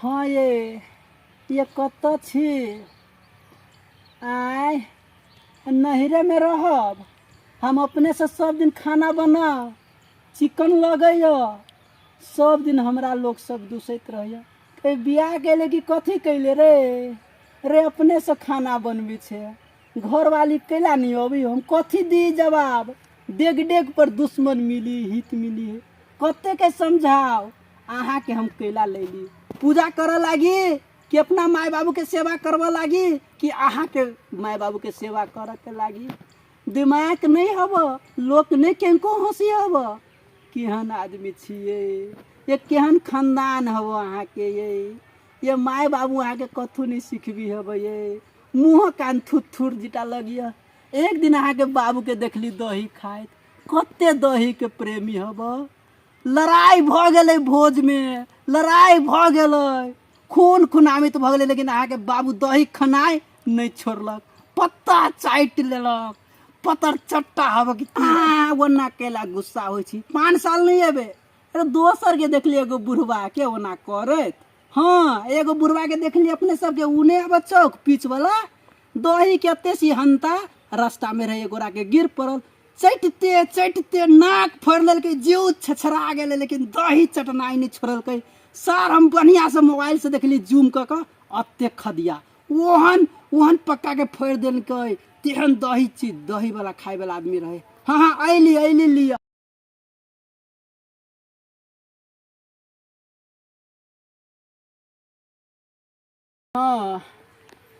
हँ ये कतऽ छी? आँय, नैहरेमे रहब? हम अपनेसँ सब दिन खाना बनाउ, चिकन लगैए। सब दिन हमरा लोक सब दूसैत रहैए, ए बियाह केले कि कथी कैले रे? रे अपनेसँ खाना बनबै छै, घरवाली कैला नहि अबै? हम कथी दी जवाब? डेग डेग पर दुश्मन मिली, हित मिली है, कतेके समझाओ अहाँके हम कैला लैली? पूजा करऽ लागी कि अपना माय बाबूके सेवा करबऽ लागी कि अहाँके माय बाबूके सेवा करऽके लागी? दिमाग नहि हब, लोक नहि केनको हँसी हब। केहन आदमी छियै ये, केहन खानदान हब अहाँके ये माय बाबू अहाँके कथू नहि सिखबी हब ये, मुँह कान थुर थुर जिटा लगिय। एक दिन अहाँके बाबूके देखली दही खाइत, कते दहीके प्रेमी हब। लड़ाइ भऽ गेलै भोजमे, लड़ाइ भऽ गेलै, खून खुनामित भऽ गेलै, लेकिन अहाँके बाबू दही खेनाइ नहि छोड़लक, पत्ता चाटि लेलक। पतर चट्टा हब कि ओना केला गुस्सा होइ छी? 5 साल नहि एबै। अरे दोसरके देखली एगो बुढ़बाके ओना करैत। हँ, एगो बुढ़बाके देखली अपने सबके, उ नहि आबत चौक पीचवला, दहीके एते सिहन्ता, रास्तामे रहै एगोराके गिर पड़ल, चटिते चटिते नाक फोड़ि लेलकै, जीव छेछरा गेलै, लेकिन दही चटनाइ नहि छोड़लकै। सर हम बढ़िआँसँ मोबाइलसँ देखली जूम कऽ कऽ, एतेक खदिया ओहन ओहन पक्काके फोड़ि देलकै, तेहन दही चीज दहीवला खायवला आदमी रहै। हँ हँ, अयली अयली, लिअ। हँ,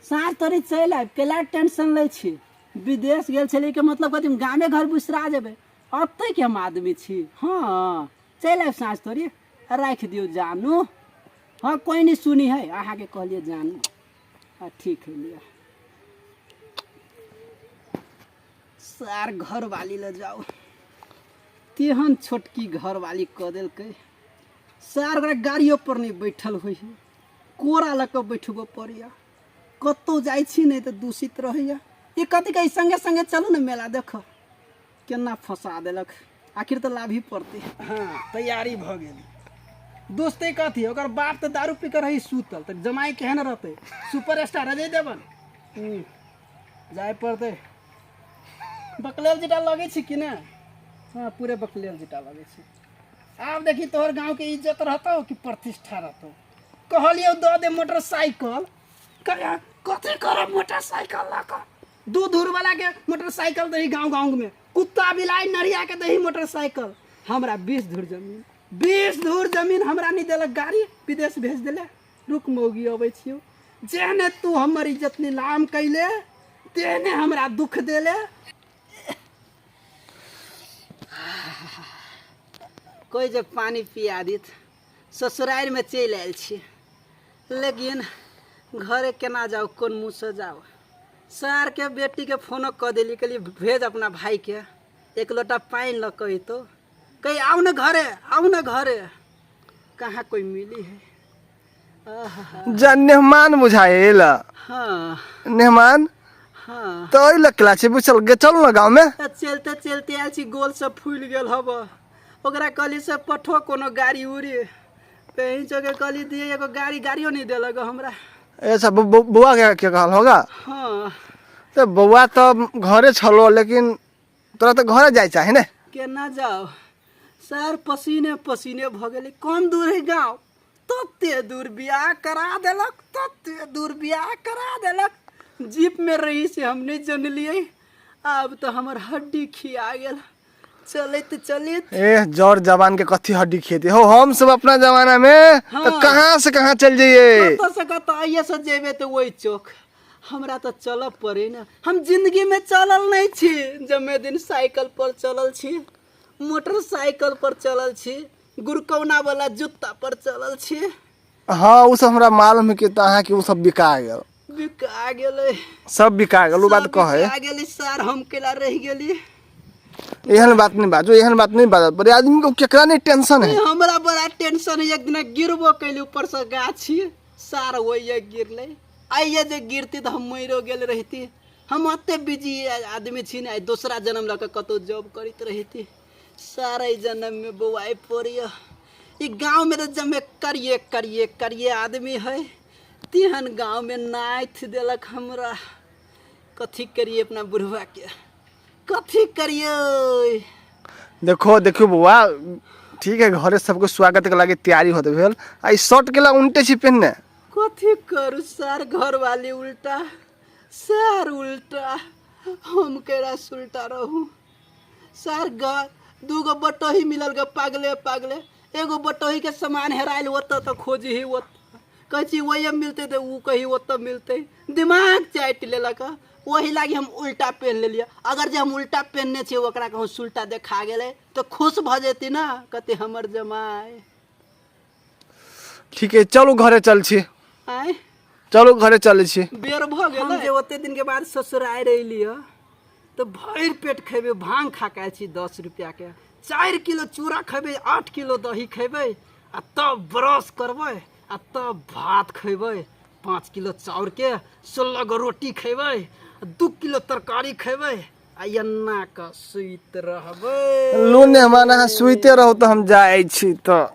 साँझ तोरी चलि आयब, केला टेंशन लै छी? विदेश गेल छलियै के मतलब कथी गामे घर बिसरा जेबै? अतै के हम आदमी छी। हँ, चलि आयब साँझ तोरी, राखि दियौ जानू। हँ, कोइ नहि सुनी है, अहाँके कहलियै जानू। हँ ठीक है, लिअ सार घरवाली लऽ जाउ। तेहन छोटकी घरवाली कऽ देलकै सार, ओकरा गाड़ियो पर नहि बैठल होइ है, कोरा लऽ कऽ बैठबऽ पड़ैए। कतहु जाइ छी नहि तऽ दूषित रहैए। ई कथी कहै, सङ्गे सङ्गे चलू ने मेला देखऽ, केना फँसा देलक, आखिर तऽ लाभ ही पड़तै। हँ, तैयारी भऽ गेल। दोस्ते कथी, ओकर बाप तऽ दारू पी कऽ रही सुतल, तऽ जमाइ केहन रहतै? सुपर स्टार अजय देवन जाय पड़तै। बकलेल जेटा लगै छी कि नहि? हँ, पूरे बकलेल जेटा लगै छी। आब देखी तोहर गाँवके इज्जत रहतौ कि प्रतिष्ठा रहतौ। कहलियौ दऽ दे मोटरसाइकिल, कथी करब मोटरसाइकिल लऽ कऽ? दू धूर वाला के मोटरसाइकिल दही, गाँव गाँव में कुत्ता बिलाइ नरिया के दही मोटरसाइकिल। हमरा 20 धूर जमीन, 20 धूर जमीन हमरा नहि देलक, गाड़ी विदेश भेज देले। रुक मौगी, अबै छियौ। जेहने तू हमर इज्जत नीलाम कैले तेहने हमरा दुख देले। कोइ जे पानि पिया दित। ससुरारिमे चलि आयल छी, लेकिन घरे केना जाउ, कोन मुँहसँ जाउ? सारके बेटीके फोनो कऽ देली, कहलियै भेज अपना भाइके, एक लोटा पानि लऽ कऽ अयतौ। कही आउ ने घरे, आउ ने घरे, कहाँ कोई मिली है? जा मेहमान बुझाएल। हाँ। मेहमान। हाँ। तो एहि लकला छै बुझल गे, चल न गाँव में। तऽ चलते चलते आयल छी, गोल सब फूलि गेल हब। ओकरा कहली से पठो कोनो गाड़ी उड़ी कहीं चौके, कहली दिए एगो गाड़ी, गाड़ियो नहीं देलक हमरा। अच्छा, बौआ के के कहल होगा? हाँ। तो बौआ तो घरे छलो, लेकिन तोरा तो घरे जाय चाहे ने। केना जाओ सर, पसीने पसीने भऽ गेलै। कम दूर है गाँव? तते दूर बियाह करा देलक, तते दूर बियाह करा देलक। जीप में रही से हम नहीं जनलियै, आब तऽ हमर हड्डी खिया गेल चलैत चलैत। ए जर जवान के कथी हड्डी खेती हो, हम सब अपना जमाना में तो कहाँ से कहाँ चल जाइए। कतऽ से कतऽ, आइए से जेबे तऽ वही चौक। हमरा तऽ चलऽ पड़े ने, हम जिंदगी में चलल नहीं छी। जमे दिन साइकिल पर चलल छी, मोटरसाइकिल पर चलल छी, गुरकौना वाला जूता पर चलल छी। हाँ, उ सब हमरा मालूम है कि तो अहाँ के उ सब बिका गेल। बिका गेलै। सब बिका गेल, उ बात सब कहे। बिका गेलै सर, हम केला रहि गेली। एहन बात नहीं बाजू, एहन बात नहीं बाजू। बड़े आदमी को केकरा नहीं टेंशन है? हमरा बड़ा टेंशन है। एक दिन गिरबो कैली ऊपर से गाछी सार, वही गिरले। आइए जे गिरती तऽ हम मरियो गेल रहिती। हम एते बिजी आदमी छी ने, आइ दोसरा जन्म लऽ कऽ कतहु जॉब करैत रहिती। सारा जन्म में बौआइ पड़ैया। ई गाँव में तो जमे करिए करिए करिए आदमी है, तिहन गाँव में नाथि देलक हमरा। कथी करिए अपना बुढ़वा के, कथी करिए? देखो देखो बौआ, ठीक है, घरे सबके स्वागत के लागे तैयारी होते भेल आ ई शर्ट के ला उल्टे छी पहनने। कथी करू सर, घर वाली उल्टा सर उल्टा, हम केरा सुलटा रहू सर। घर दूगो बटोही मिलल ग पागले पागले, एगो बटोही के सामान हेरायल ओतऽ तऽ खोजही ओतऽ, कहै छी वही मिलतै तऽ उ कही ओतऽ मिलतै। दिमाग चाटि लेलक, ओही लागी हम उल्टा पेन्ह लेलियै। अगर जे हम उल्टा पेन्हने छियै ओकरा कहूँ सुलटा देखा गेलै तऽ खुश भऽ जेती ने, कहती हमर जमाय। ठीक है, चलू घरे चल छी। आँय? चलू घरे चलै छी। बेर भऽ गेल। हम जे ओते दिन के बाद ससुरारि अयली तऽ भरि पेट खेबै, भांग खा के आयल छी 10 रुपया के, 4 किलो चूड़ा खेबै, 8 किलो दही खेबै, आ तब ब्रश करबै, आ तब भात खेबै 5 किलो चाउर के, 16 गो रोटी खेबै, 2 किलो तरकारी खेबै, आ एना कऽ सुति रहबै। लू ने हमारा, अहाँ सुइते रहू तऽ हम जाइ छी। तऽ